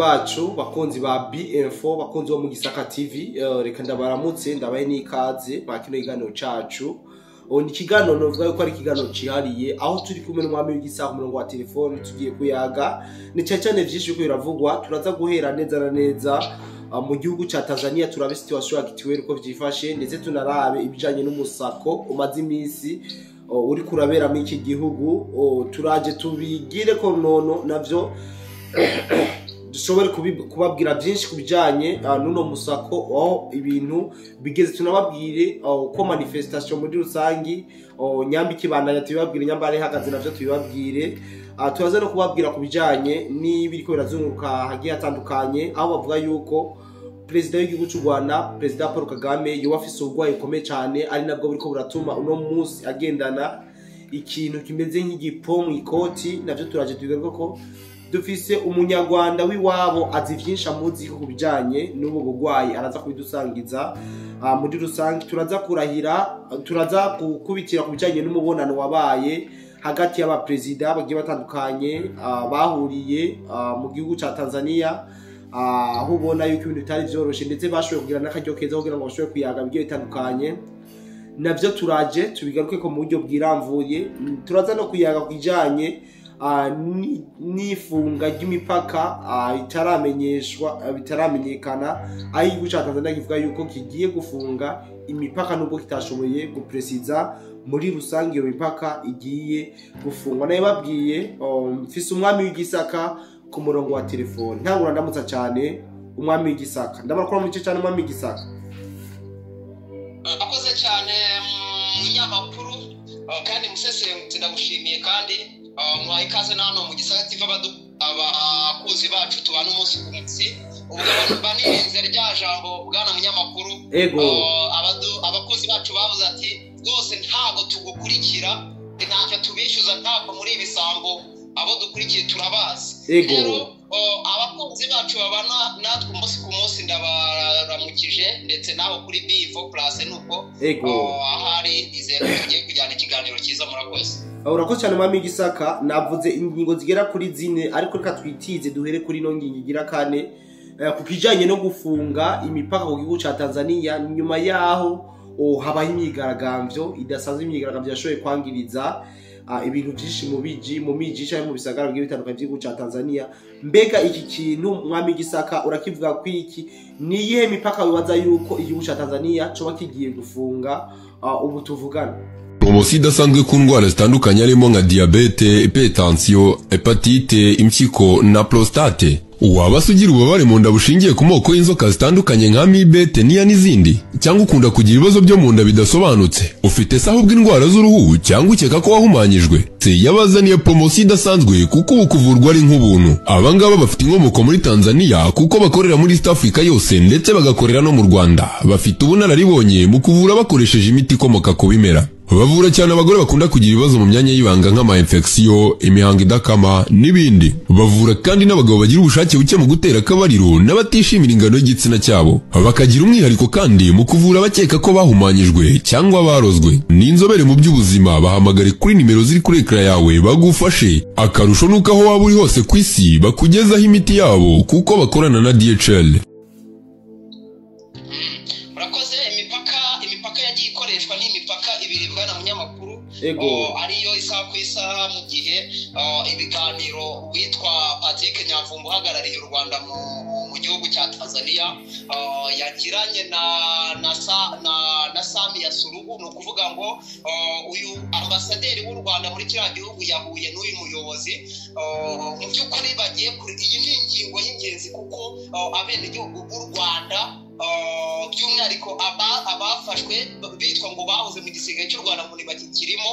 Bacu bakunzi ba B-Info, bakunzi bo mu Gisaka TV, reka ndabaramutse, ndabaye n'ikaze mwa kino kiganiro cacu. Ni ikiganiro novuga yuko ari ikiganiro cihariye, aho turi kumwe n'umwami w'Igisaka ku murongo wa telefone. Tugiye kuyaga ni cane cane vyinshi biriko biravugwa. Turaza guhera neza na neza mu gihugu ca Tanzania, turabe situation actuelle uko vyifashe, ndetse tunarabe ibijanye n'umusako umaze imisi uriko urabera muri iki gihugu. Turaje tubigire ko nono navyo dushobore kubabwira byinshi ku bijanye n'uno musako, aho ibintu bigeze, tunababwire uko manifestation muri rusangi nyamba ikibandanya, tubibabwire, nyamba ari ihagaze navyo tubibabwire. Turaza no kubabwira ku bijanye n'ibiriko birazunguruka hagiye hatandukanye, aho bavuga yuko perezida w'igihugu cy'u Rwanda, Perezida Paul Kagame, yoba afise uburwayi bukomeye cyane, ari nabwo buriko buratuma uno munsi agendana ikintu kimeze nk'igipo mu ikoti. Navyo turaje tubigaruke ko dufise Umunyarwanda w'iwabo azi vyinshi, amuzi ko ku bijanye n'ubu burwayi, araza kubidusangiza. Muri rusange turaza kurahira, turaza gukubitira ku bijanye n'umubonano wabaye hagati y'abaperezida bagiye batandukanye, bahuriye mu gihugu ca Tanzania, aho ubona yuko ibintu bitari vyoroshe, ndetse bashoboye kugira n'akaryo keza kugira ngo bashobore kuyaga bigiye bitandukanye. Navyo turaje tubigaruke ko mu buryo bwiramvuye. Turaza no kuyaga ku bijanye n'ifunga ry'imipaka itaramenyeshwa, bitaramenyekana, aho igihugu ca Tanzania kivuga yuko kigiye gufunga imipaka, nubwo kitashoboye gupresiza muri rusange iyo mipaka igiye gufungwa. Nayo babwiye, mfise umwami w'Igisaka ku murongo wa telefone. Ntangura ndamutsa cyane umwami w'Igisaka, ndabarakora mu gice cyane, umwami w'Igisaka. Akoze cyane munyamakuru, kandi musesenguzi, ndagushimiye kandi muhaye ikaze na hano mu Gisaka TV. Abakunzi bacu tubana umunsi ku munsi, ubwo abantu banirinze rya jambo, bwana munyamakuru. Ego. Abakunzi bacu bavuze ati: "Rwose ntabwo tugukurikira, ntacyo tubishyuza, ntabwo muri ibisambo, abo dukurikiye turabazi." Ego. Rero abakunzi bacu babana natwe umunsi ku munsi, ndabaramukije, ndetse naho kuri B4 Plus nuko Ego. Ahari nizera ko tugiye kujyana ikiganiro cyiza. Murakoze. Urakoze cyane, mwami w'Igisaka. Navuze ingingo zigera kuri zine, ariko reka twitize duhere kuri ino ngingo igira kane, ku kijanye no gufunga imipaka ku gihugu ca Tanzania, nyuma yaho habaho imyigaragambyo idasanzwe, imyigaragambyo yashoboye kwangiriza ibintu byinshi mu miji canke mu bisagara bigiye bitandukanye by'igihugu ca Tanzania. Mbega iki kintu, mwami w'Igisaka, urakivuga ko iki? Ni iyihe mipaka wibaza yuko igihugu ca Tanzania coba kigiye gufunga ubu tuvugana? Poromosiyo idasanzwe ku ndwara zitandukanye, harimo nka diyabete, hypertension, hépatite, impyiko na prostate. Waba se ugira ububabare mu nda bushingiye ku moko y'inzoka zitandukanye nka amibe, teniya n'izindi? Cyangwa ukunda kugira ibibazo byo mu nda bidasobanutse? Ufite se ahubwo indwara z'uruhu, cyangwa ukeka ko wahumanyijwe? Se yabazaniye poromosiyo idasanzwe, kuko ubu kuvurwa ari nk'ubuntu. Abangaba bafite inkomoko muri Tanzania, kuko bakorera muri East Africa yose, ndetse bagakorera no mu Rwanda. Bafite ubunararibonye mu kuvura bakoresheje imiti ikomoka ku bimera. Bavura cyane abagore bakunda kugira ibibazo mu myanya y'ibanga nk'ama infection, imihango idakama n'ibindi. Bavura kandi n'abagabo bagira ubushake buke mu gutera akabariro n'abatishimira ingano y'igitsina cyabo. Bakagira umwihariko kandi mu kuvura abakeka ko bahumanyijwe cyangwa barozwe. Ni inzobere mu by'ubuzima. Bahamagare kuri nimero ziri kuri écran yawe bagufashe. Akarusho nuko aho waba uri hose ku isi bakugezaho imiti yabo, kuko bakorana na DHL. Murakoze. Imipaka yagiye ikoreshwa ni imipaka ibiri, bwana munyamakuru. Ego. Ariyo isaha ku isaha, mu gihe ibiganiro witwa Patrick Nyamvumba uhagarariye u Rwanda mu gihugu cya Tanzania yagiranye na Samia Suluhu. Ni ukuvuga ngo uyu ambasaderi w'u Rwanda muri kiriya gihugu yahuye n'uyu muyobozi. Mu by'ukuri bagiye kuri iyi ni ingingo y'ingenzi, kuko abenegihugu b'u Rwanda, by'umwihariko abafashwe bitwa ngo bahoze mu gisirikare cy'u Rwanda ngo ntibakikirimo,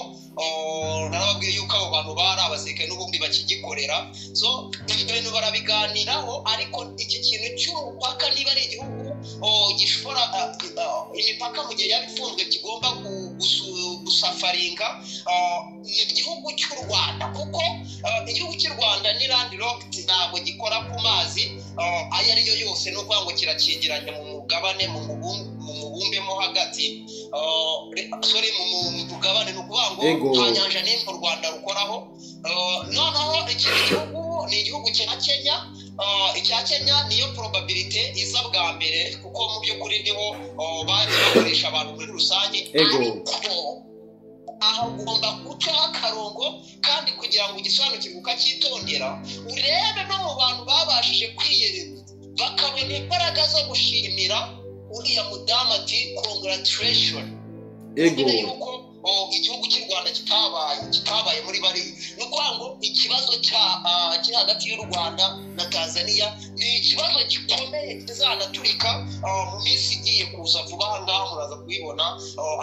narababwiye yuko abo bantu bari abasirikare n'ubundi bakigikorera. So ibyo bintu barabiganiraho, ariko iki kintu cy'umupaka, niba ari igihugu gishobora imipaka mu gihe yaba ifunzwe kigomba gusafaringa, ni igihugu cy'u Rwanda, kuko igihugu cy'u Rwanda ni landlocked, ntabwo gikora ku mazi ayo ari yo yose. Ni ukuvuga ngo kirakingiranye mu mugabane, mu mubumbe mo hagati, sorry, mu mugabane. Ni ukuvuga ngo Ego. nta nyanja n'imwe u Rwanda rukoraho. Noneho ikindi gihugu ni igihugu cya Kenya. Icya Kenya niyo probabilité iza bwa mbere, kuko mu by'ukuri niho bagiye bakoresha abantu muri rusange. Ariko aho ugomba gucaho akarongo, kandi kugira ngo ugisobanukirwe ukacyitondera, urebe no mu bantu babashije kwiyereza bakabona imbaraga zo gushimira uriya mudamu ati congratulation. Yuko igihugu cy'u Rwanda kitabaye muri bariya. Ni ukuvuga ngo ikibazo kiri hagati y'u Rwanda na Tanzania ni ikibazo gikomeye kizanaturika mu minsi igiye kuza vuba. Aha ngaha muraza kubibona,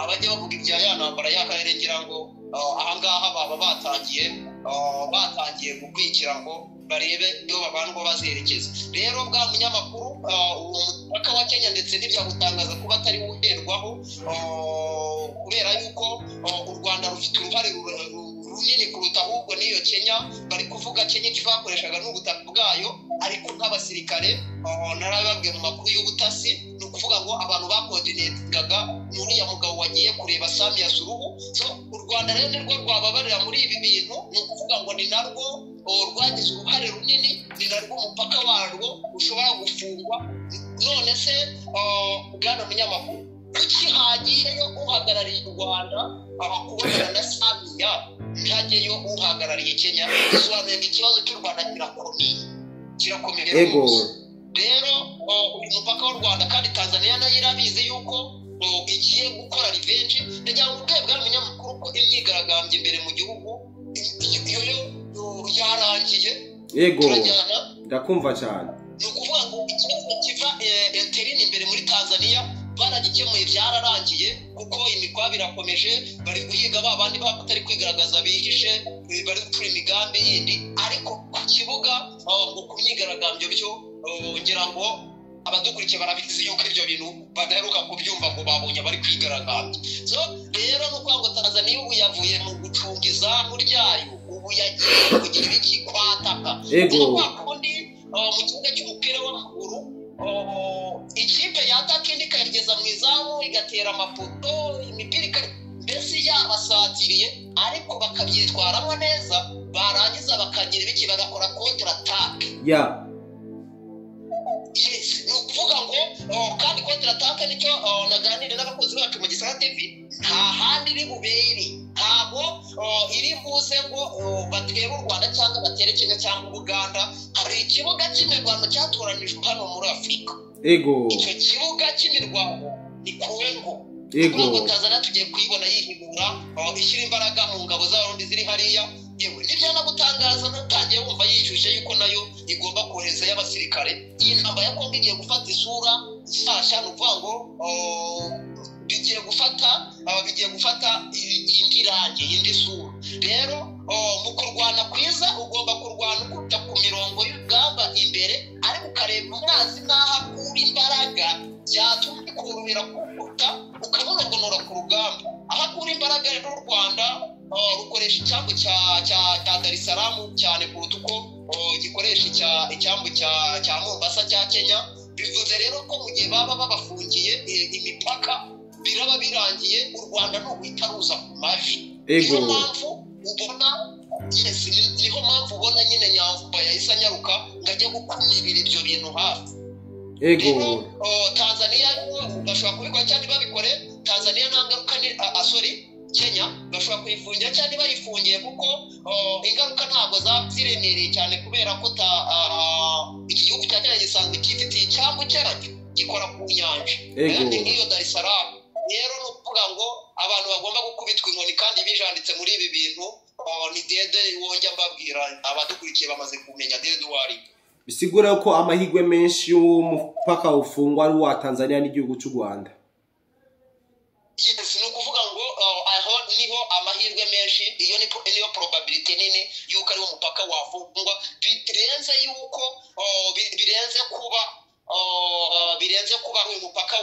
abajya bavuga ibya ya ntambara y'akarere, ngira ngo aha ngaha baba batangiye gukurikira ngo barebe iyo babandwa bazerekeza. Rero bwa munyamakuru, uwo mupaka wa Kenya ndetse n'ibyagutangaza kuba atari uherwaho, kubera yuko u Rwanda rufite uruhare runini kuruta ahubwo n'iyo Kenya bari kuvuga. Kenya icyo bakoreshaga ni ubutaka bwayo, ariko nk'abasirikare narababwiye mu makuru y'ubutasi, ni ukuvuga ngo abantu bakodinetgaga ni uriya mugabo wagiye kureba Samia Suluhu. So u Rwanda rero nirwo rwababarira muri ibi bintu, ni ukuvuga ngo ni narwo rwagize uruhare runini, ni narwo umupaka warwo ushobora gufungwa. None se bwana munyamakuru, kuki hagiyeyo uhagarariye u Rwanda kubonana na Samia, ntihageyo uhagarariye Kenya? Bisobanuye ngo ikibazo cy'u Rwanda kirakomeye rwose. Rero uyu mupaka w'u Rwanda, kandi Tanzania nayo irabizi yuko igiye gukora revenge. Ndagira ngo ubwe bwana munyamakuru ko imyigaragambyo imbere mu gihugu iyo yarangiye. Turajyana. Ndakumva cyane. Ni ukuvuga ngo ikibazo kiva interine imbere muri Tanzania baragikemuye, byararangiye, kuko imikwabo irakomeje, bari guhiga ba bandi batari kwigaragaza bihishe, bari gucura imigambi yindi. Ariko ku kibuga ngo ku myigaragambyo byo, ngira ngo abadukurikiye barabizi yuko ibyo bintu badaheruka kubyumva ngo babonye bari kwigaragambya. So rero ni ukuvuga ngo Tanzania ubu yavuye mu gucunga izamu ryayo, ubu yagiye kugira ibiki? Kwataka. Kwa kundi mu kibuga cy'umupira w'amaguru ikipe yataka indi ikayigeza mu izamu, igatera amapoto, imipira mbese yabasatiriye, ariko bakabyitwaramo neza, barangiza bakagira ibiki? Bagakora contre-attaque. Yes, ni ukuvuga ngo kandi contre-attaque nicyo naganiriye n'abakozi bacu mu Gisaka TV, nta handi iri bubere, ntabwo iri buze ngo batere u Rwanda cyangwa batere Kenya cyangwa Uganda. Hari ikibuga cy'imirwano cyatoranijwe hano muri Afurika. Icyo kibuga cy'imirwano ni Kongo. Ngo Tanzania tugiye kuyibona yihimura, ishyira imbaraga mu ngabo z'Abarundi ziri hariya. Yewe ntibyanagutangaza ntutangiye wumva yishyushye yuko nayo igomba kohereza y'abasirikare. Iyi ntambara ya Kongo igiye gufata isura nshyashya, ni ukuvuga ngo bigiye gufata indi rangi, indi sura. Rero mu kurwana kwiza ugomba kurwana ukubita ku mirongo y'urugamba imbere, ariko ukareba umwanzi n'aho akura imbaraga byatuma bikorohera kukuta ukamunogonora ku rugamba. Aho akura imbaraga rero, u Rwanda rukoresha icyambu cya Dar es Salaam cyane kuruta uko gikoresha icyambu cya Mombasa cya Kenya. Bivuze rero ko mu gihe baba babafungiye imipaka, biraba birangiye, u Rwanda ni uguhita ruza ku mavi. Niyo mpamvu ubona, yes, niho mpamvu ubona nyine Nyamvumba yahise anyaruka ngo ajye gukumira ibyo bintu hafi. Rero Tanzania bashobora kubikora cyangwa ntibabikore. Tanzania nta ngaruka ni sorry, Kenya bashobora kuyifungira cyangwa ntibayifungiye, kuko ingaruka ntabwo zaba ziremereye cyane, kubera ko iki gihugu cya Kenya gisanzwe cyifitiye icyambu cyacyo gikora ku nyanja. Ni nk'iyo Dar es Salaam. Rero ni ukuvuga ngo abantu bagomba gukubitwa inkoni kandi bijanditse muri ibi bintu ni Dede wongera mbabwira, abadukurikiye bamaze kumenya Dede uwo ari we. Bisigura ko amahirwe menshi y'umupaka ufungwa ari uwa Tanzania n'igihugu cy'u Rwanda. Yes, ni ukuvuga ngo aho niho amahirwe menshi, iyo niyo probability nini yuko ariwo mupaka wafungwa, birenze yuko birenze kuba ari uyu mupaka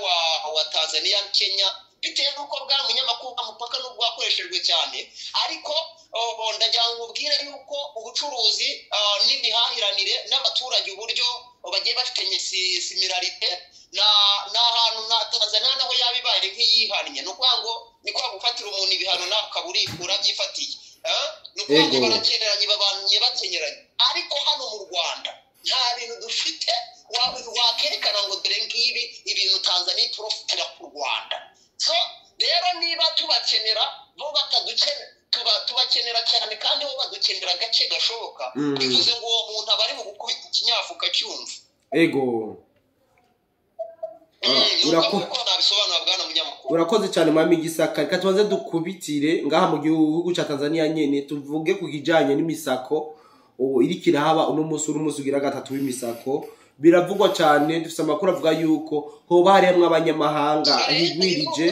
wa Tanzania Kenya, bitewe n'uko bwa munyamakuru mupaka nubwo wakoreshejwe cyane. Ariko ndagira ngo nkubwire yuko ubucuruzi n'imihahiranire n'abaturage uburyo bagiye bafitanye similarité na ni ahantu na Tanzania naho yaba ibaye nk'iyihannye. Ni ukuvuga ngo ni kwa gufatira umuntu ibihano nawe ukaba urabyifatiye. Ni ukuvuga ngo barakeneranye, babanye bakenyeranye. Ariko hano mu Rwanda Nta bintu dufite wakerekana ngo dore ngibi ibintu Tanzania iprofitira ku Rwanda. So rero niba tubakenera bo batadukenera, tubakenera cyane kandi bo badukenera agace gashoboka, bivuze ngo uwo muntu aba ari mu gukubita ikinyafu cyumva. Ego. Urakoze cyane mwami Gisaka. Reka tubanze dukubitire ngaha mu gihugu cya Tanzania nyene, tuvuge ku kijanye n'imisako iri kirahaba uno munsi, uri umunsi ugira gatatu w'imisako. Biravugwa cyane, dufite amakuru avuga yuko hoba harimwo abanyamahanga higwirije.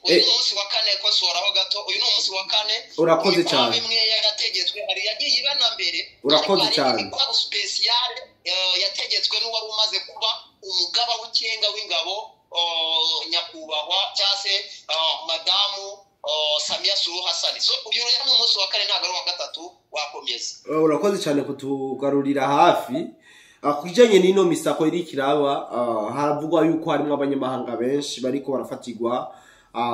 Uyu ni umunsi wa kane, kosoraho gato, uyu ni umunsi wa kane. Urakoze cyane. Imwe yategetswe hari yagiye iba na mbere. Urakoze cyane. Imikwabu special yategetswe n'uwari umaze kuba umugaba w'ikirenga w'ingabo, nyakubahwa cyangwa se madamu Samia Suluhu Hassan. So uyu rero ni umunsi wa kane, ntabwo ari uwa gatatu, wakomeza. Urakoze cyane kutugarurira hafi. Ku kijanye n'ino misako iri kiraba, haravugwa yuko harimo abanyamahanga benshi bariko barafatirwa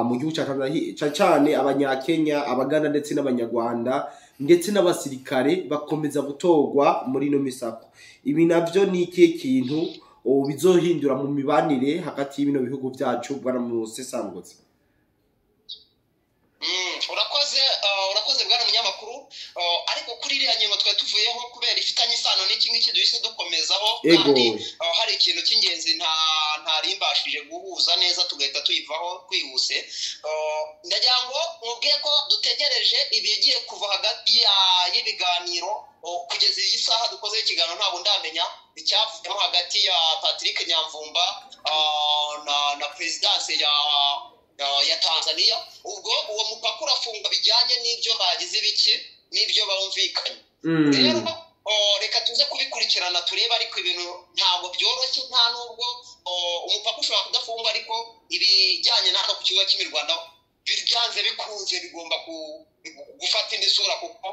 mu gihugu cya Tanzania, cyane abanyakenya, abaganda ndetse n'abanyarwanda, ndetse n'abasirikare bakomeza gutorwa muri ino misako. Ibi navyo ni ikihe kintu bizohindura mu mibanire hagati y'ibino bihugu byacu, bwana Musesangutse? Urakoze, urakoze bwana munyamakuru. Ariko kuri iriya ngingo twari tuvuyeho kubera ifitanye isano n'iki ngiki duhise dukomezaho, kandi hari ikintu cy'ingenzi ntarimbashije guhuza neza tugahita tuyivaho twihuse. Ndagira ngo mubwiye ko dutegereje ibigiye kuva hagati y'ibiganiro. Kugeza iyi saha dukoze ikiganiro ntabwo ndamenya icyavuyemo hagati ya Patrick Nyamvumba na perezidanse ya Tanzania. Ubwo uwo mupaka urafunga bijyanye n'ibyo bagize ibiki n'ibyo bumvikanye. Rero reka tuze kubikurikirana turebe, ariko ibintu ntabwo byoroshye, nta nubwo umupaka ushobora kudafungwa, ariko ibijyanye na hano ku kibuga cy'imirwano byanze bikunze bigomba gufata indi sura, kuko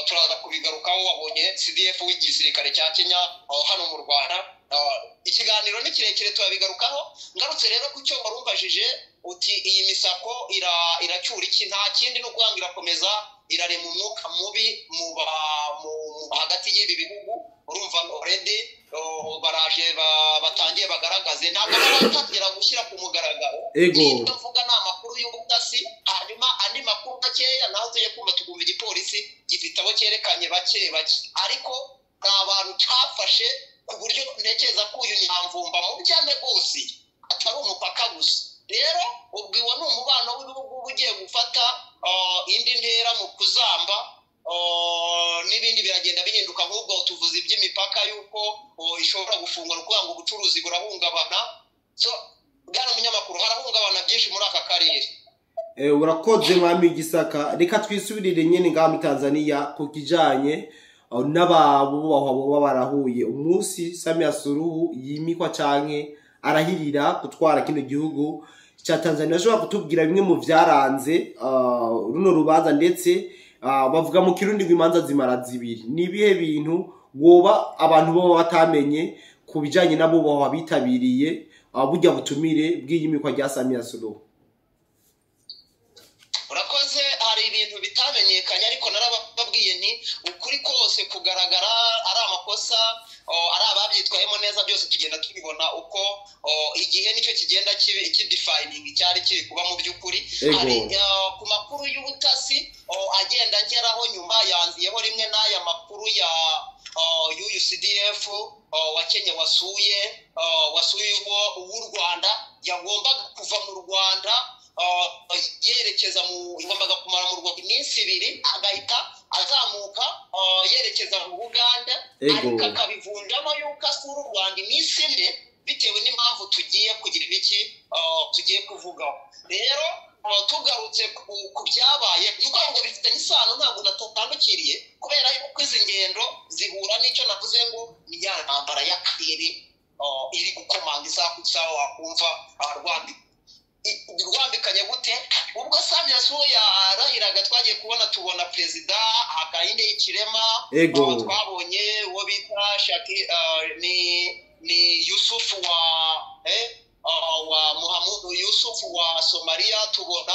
turaza kubigarukaho. Wabonye CDF w'igisirikare cya Kenya hano mu Rwanda. Ikiganiro ni kirekire turabigarukaho. Ngarutse rero ku cyo warumbajije uti iyi misako iracyura iki, nta kindi no kuvuga ngo irakomeza irarema umwuka mubi hagati y'ibi bihugu. Urumva already baraje batangiye bagaragaze, ntabwo baratangira gushyira ku mugaragaro. Ego. Mvuga ni amakuru y'ubutasi, hanyuma andi makuru makeya naho tujye kumva tukumva igipolisi gifite abo cyerekanye bake bake, ariko nta bantu cyafashe ku buryo ntekereza ko uyu Nyamvumba mu byane rwose atari umupaka gusa. Rero ubwo iwo ni umubano w'ibihugu ugiye gufata indi ntera mu kuzamba, n'ibindi biragenda bihinduka. Nk'ubwo tuvuze iby'imipaka yuko ishobora gufungwa, kugira ngo ubucuruzi burahungabana. So bwana munyamakuru, harahungabana byinshi muri aka karere. Urakoze mwami Gisaka. Reka twisubirire nyene ngaha muri Tanzania ku kijanye n'ababubahwa boba barahuye umunsi Samia Suluhu yimikwa canke arahirira gutwara kino gihugu cya Tanzania. Ashobora kutubwira bimwe mu vyaranze runo rubanza, ndetse bavuga mu Kirundi ngo imanza zimara zibiri. Ni ibihe bintu woba abantu boba batamenye ku bijanye n'abubahwa bitabiriye burya butumire bw'iyimikwa rya Samia Suluhu? Urakoze. Hari ibintu bitamenyekanye, ariko narababwiye nti ukuri kose kugaragara ari amakosa, ari ababyitwayemo neza, byose tugenda tubibona uko igihe nicyo kigenda kidefining icyari kiri kuba mu by'ukuri. Hari ku makuru y'ubutasi agenda ngeraho nyuma yanziyeho rimwe n'aya makuru ya y'uyu CDF wa Kenya wasuye uw'u Rwanda, yagombaga kuva mu Rwanda yerekeza mu yagombaga kumara mu Rwanda iminsi ibiri, agahita azamuka yerekeza mu Buganda, ariko akabivunjamo yuko asura u Rwanda iminsi ine bitewe n'impamvu tugiye kugira ibiki tugiye kuvugaho. Rero tugarutse ku byabaye, ni ukuvuga ngo bifitanye isano, ntabwo natandukiriye kubera yuko izi ngendo zihura n'icyo navuze ngo ni ya ntambara y'akarere iri gukomanga isaha ku isaha, wakumva rwambikanye gute. Ubwo Samia Suluhu yarahiraga twagiye kubona tubona perezida Hakainde Hichilema, twabonye uwo bita Shaki ni Yusufu wa Muhammadu Yusufu wa Somalia, tubona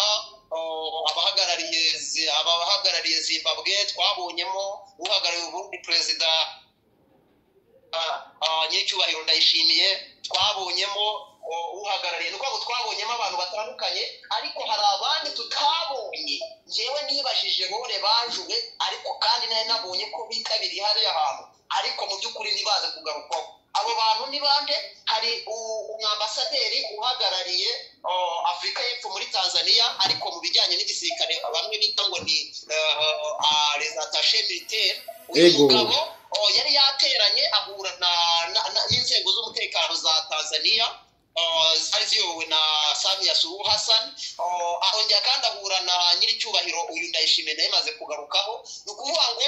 abahagarariye Zimbabwe, twabonyemo uhagarariye Burundi perezida Nyiricyubahiro Ndayishimiye, twabonyemo uhagarariye, ni ukuvuga ngo twabonyemo abantu batandukanye, ariko hari abandi tutabonye. Njyewe nibajije role bajuwe, ariko kandi nari nabonye ko bitabiriye hariya hantu, ariko mu by'ukuri ntibaze kugarukwaho. Abo bantu ni bande? Hari umwambasaderi uhagarariye Afurika y'Epfo muri Tanzania, ariko mu bijyanye n'igisirikare, bamwe bita ngo ni les attachés militaires. Uyu mugabo yari yateranye, ahura n'inzego z'umutekano za Tanzania zari ziyobowe na Samia Suluhu Hassan. Arongera kandi ahura na nyiricyubahiro uyu Ndayishimiye, nawe maze kugarukaho. Ni ukuvuga ngo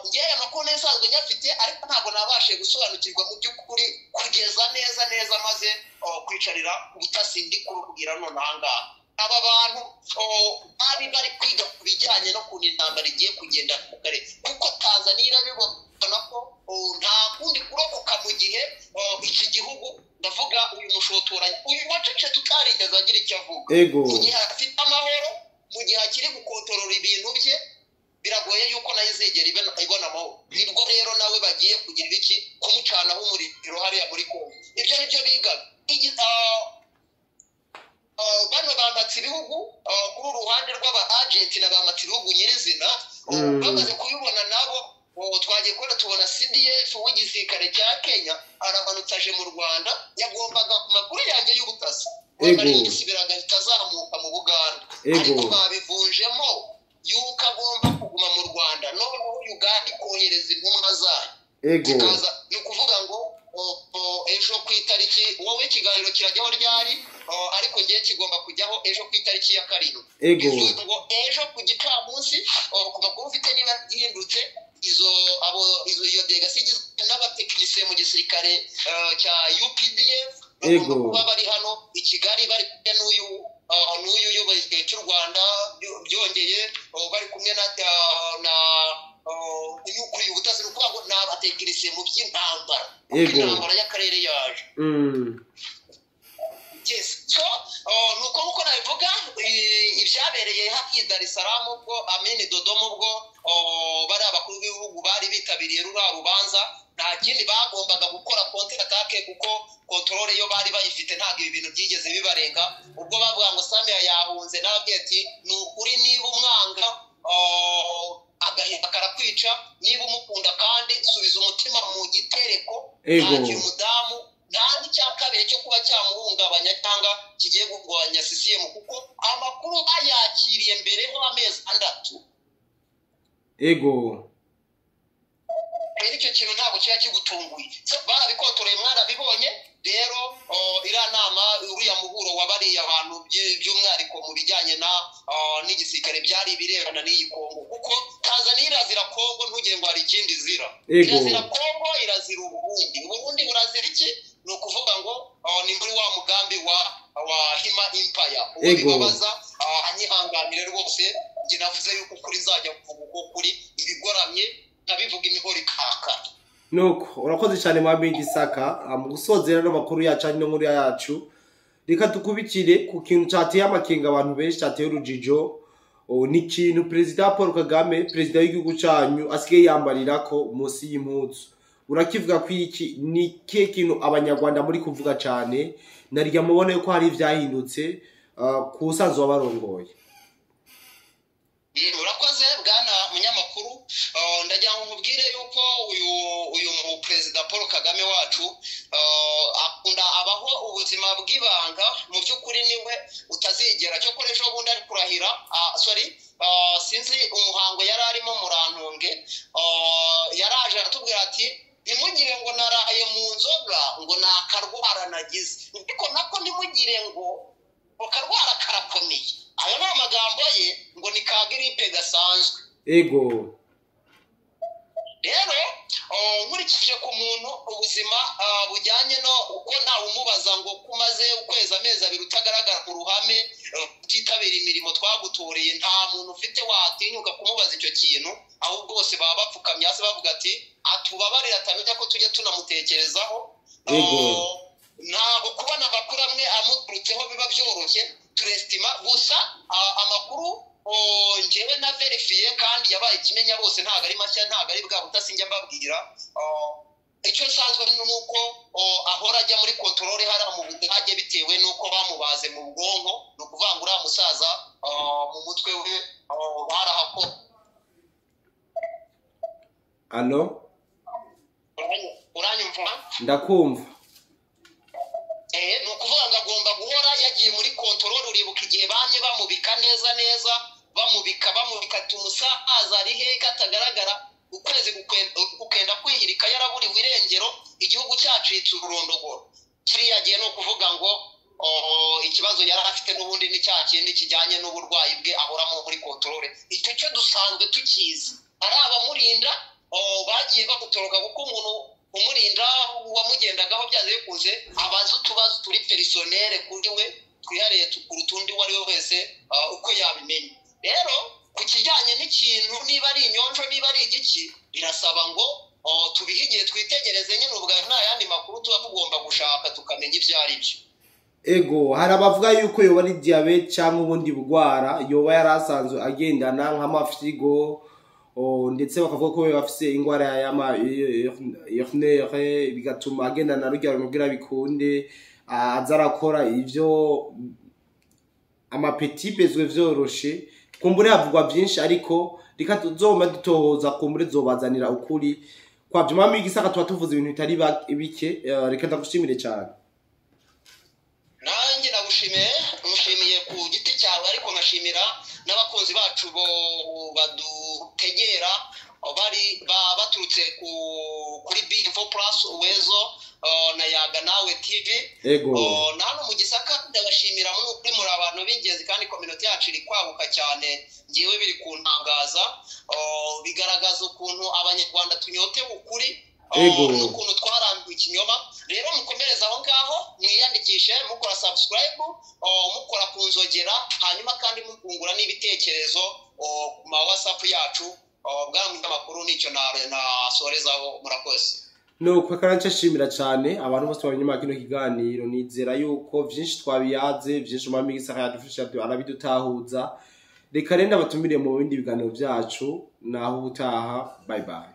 ngewe aya makuru nsanzwe nyafite, ariko ntabwo nabashije gusobanukirwa mu by'ukuri kugeza neza neza maze kwicarira ubutasi ndi kubabwira none aha ngaha. Aba bantu bari bari kwiga ku bijyanye no kuntu intambara igiye kugenda mu karere, kuko Tanzania irabibona ko nta kundi kurokoka mu gihe iki gihugu, ndavuga uyu mushotoranyi, uyu wacecetse utarigeze agira icyo avuga, mu gihe afite amahoro, mu gihe akiri gukontorora ibintu bye, biragoye yuko nayo izigera ibona amahoro. Nibwo rero nawe bagiye kugira iki? Kumucanaho umuriro hariya muri Kongo. Ibyo nibyo bigaga. Bano bamatse ibihugu kuri uru ruhande rw'aba agenti na bamatse ibihugu nyirizina bamaze kubibona nabo. Twagiye kubona tubona CDF w'igisirikare cya Kenya aramanutse aje mu Rwanda. Yagombaga, ku makuru yanjye y'ubutasi, gisibiraga itazamuka mu Buganda, ariko babivunjemo yuko agomba kuguma mu Rwanda, noneho Uganda ikohereza intumwa zayo zikaza. Ni ukuvuga ngo ejo ku itariki, wowe ikiganiro kirajyaho ryari? Ariko ngewe kigomba kujyaho ejo ku itariki ya 7. Bivuze ngo ejo ku gicamunsi, ku makuru ufite, niba gihindutse, izo abo izo iyo délégation igizwe n'abatekinisiye mu gisirikare cya UPDF bagomba kuba bari hano i Kigali, bari kumwe n'uyu uyoboye igihe cy'u Rwanda, byongeye bari kumwe na uyu ukuriye ubutasi. Ni ukuvuga ngo ni abatekinisiye mu by'intambara, kuko intambara y'akarere yaje. Yes. So, nuko nkuko nabivuga, ibyabereye hafi i Dar es Salaam ubwo, amini Dodoma ubwo bari abakuru b'ibihugu bari bitabiriye ruriya rubanza, nta kindi bagombaga gukora, contre attaque, kuko contrôle yo bari bayifite, ntabwo ibi bintu byigeze bibarenga. Ubwo bavuga ngo Samia yahunze, nababwiye ati ni ukuri, niba umwanga agahinda karakwica, niba umukunda kandi subiza umutima mu gitereko. Nta umudamu, nta n'icya kabiri cyo kuba cyamuhungabanya cyangwa kigiye kurwanya CCM, kuko amakuru bayakiriye mbere y'amezi 6. Rero icyo kintu ntabwo kiba kigutunguye. So, barabikontoreye, mwarabibonye. Rero iriya nama, uriya muhuro wabariye abantu by'umwihariko mu bijyanye na n'igisirikare, byari ibirebana n'iyi Kongo, kuko Tanzania irazira Kongo, ntugire ngo hari ikindi izira. Irazira Kongo, irazira Uburundi. Uburundi burazira iki? Ni ukuvuga ngo ni muri wa mugambi wa Hima Empire. Uwo bibabaza anyihanganire rwose, njye navuze yuko ukuri nzajya kuvuga uko kuri, ibigoramye nkabivuga imihoro ikaka. Nuko urakoze cyane, mwami w'igisaka. Mu gusozera no makuru yacu ari no nkuru yacu, reka tukubikire ku kintu cyateye amakenga abantu benshi, cyateye urujijo. Ni ikintu Perezida Paul Kagame, perezida w'igihugu cyanyu, asigaye yambarira ko munsi y'impuzu. Urakivuga ko iki ni ikihe kintu Abanyarwanda muri kuvuga cyane, narya mubone ko hari ivyahindutse ku usanzwe wabarongoye? Urakoze bwana munyamakuru. Ndagira ngo nkubwire yuko uyu mu perezida Paul Kagame wacu akunda abaho ubuzima bw'ibanga. Mu by'ukuri niwe utazigera, cyo ejo bundi ari kurahira, sorry, sinzi umuhango yari arimo, murantunge, yaraje aratubwira ati ntimugire ngo naraye mu nzoga, ngo ni akarwara nagize, ariko nako ntimugire ngo akarwara karakomeye. Ayo ni amagambo ye, ngo ni ka grippe gasanzwe. Rero nkurikije ku muntu ubuzima bujyanye no uko ntawe umubaza ngo kumaze ukwezi, amezi 2 utagaragara ku ruhame, utitabira imirimo twagutoreye, nta muntu ufite watinyuka kumubaza icyo kintu. Ahubwo bose baba bapfukamye hasi bavuga ati atubabarire, atamenya ko tujya tunamutekerezaho. Ntabwo kubona amakuru amwe amuturutseho biba byoroshye, turestima gusa amakuru njyewe na verifiye kandi yabaye ikimenya bose, ntabwo ari mashya, ntabwo ari bwa butasi njya mbabwira. Icyo nsanzwe ni uko ahora ajya muri contrôle hariya mu Budage bitewe n'uko bamubaze mu bwonko. Ni ukuvuga ngo uriya musaza mu mutwe we barahakora. Allo? Uranyumva? Ndakumva. Ni ukuvuga ngo agomba guhora yagiye muri contrôle. Uribuka igihe bamye bamubika neza neza, bamubika ati: "Umusaza ari hehe katagaragara?" Ukwezi kukenda kwihirika yaraburiwe irengero, igihugu cyacitse ururondogoro. Kiriya gihe ni ukuvuga ngo ikibazo yari afite n'ubundi ni cya kindi kijyanye n'uburwayi bwe, ahoramo muri contrôle. Icyo cyo dusanzwe tukizi. Ari abamurinda bagiye bagutoroka, kuko umuntu umurinda wamugendagaho byanze bikunze abaza utubazo turi personnel kuri we, twihariye kuruta undi uwo ari we wese uko yabimenya. Rero ku kijyanye n'ikintu, niba ari inyonjo, niba ari igiki, birasaba ngo tubihe igihe, twitegereze nyine. Ubwo nta yandi makuru tuba tugomba gushaka tukamenya ibyo ari byo. Ego, hari abavuga yuko yoba ari diyabete cyangwa ubundi bugwara yoba yari asanzwe agendana nk'amafyigo, ndetse bakavuga ko yoba afise ingwara y'ama urinaire, bigatuma agendana rurya runtu kugira bikunde aza arakora ivyo ama petits besoins vyoroshe. Kumbure havugwa vyinshi, ariko reka tuzoma dutohoza, kumbure zobazanira ukuri kwavyo. Mwami w'Igisaka, tuba tuvuze ibintu bitari bike. Reka ndagushimire cyane. Nanjye nagushimiye, mushimiye ku giti cyawe, ariko nkashimira n'abakunzi bacu bo badutegera bari baturutse kuri B4 Plus Uwezo na Yaga Nawe TV. Na hano mu Gisaka ndabashimira muri muri abantu b'ingenzi, kandi community yacu iri kwaguka cyane. Ngewe biri kuntangaza. Bigaragaza ukuntu Abanyarwanda tunyotewe ukuri n'ukuntu twarambiwe ikinyoma. Rero mukomereze aho ngaho, mwiyandikishe mukora subscribe, mukora ku nzogera, hanyuma kandi mukungura n'ibitekerezo ku ma WhatsApp yacu. Bwana munyamakuru, nicyo nasorezaho, murakoze. Nuko kandi nshimira cyane abantu bose babonye muri kino kiganiro. Nizera yuko vyinshi twabiyaze, vyinshi Umwami w'Igisaka yadufasha arabidutahuza. Reka rero ndabatumire mu bindi biganiro byacu. Naho ubutaha, bye bye.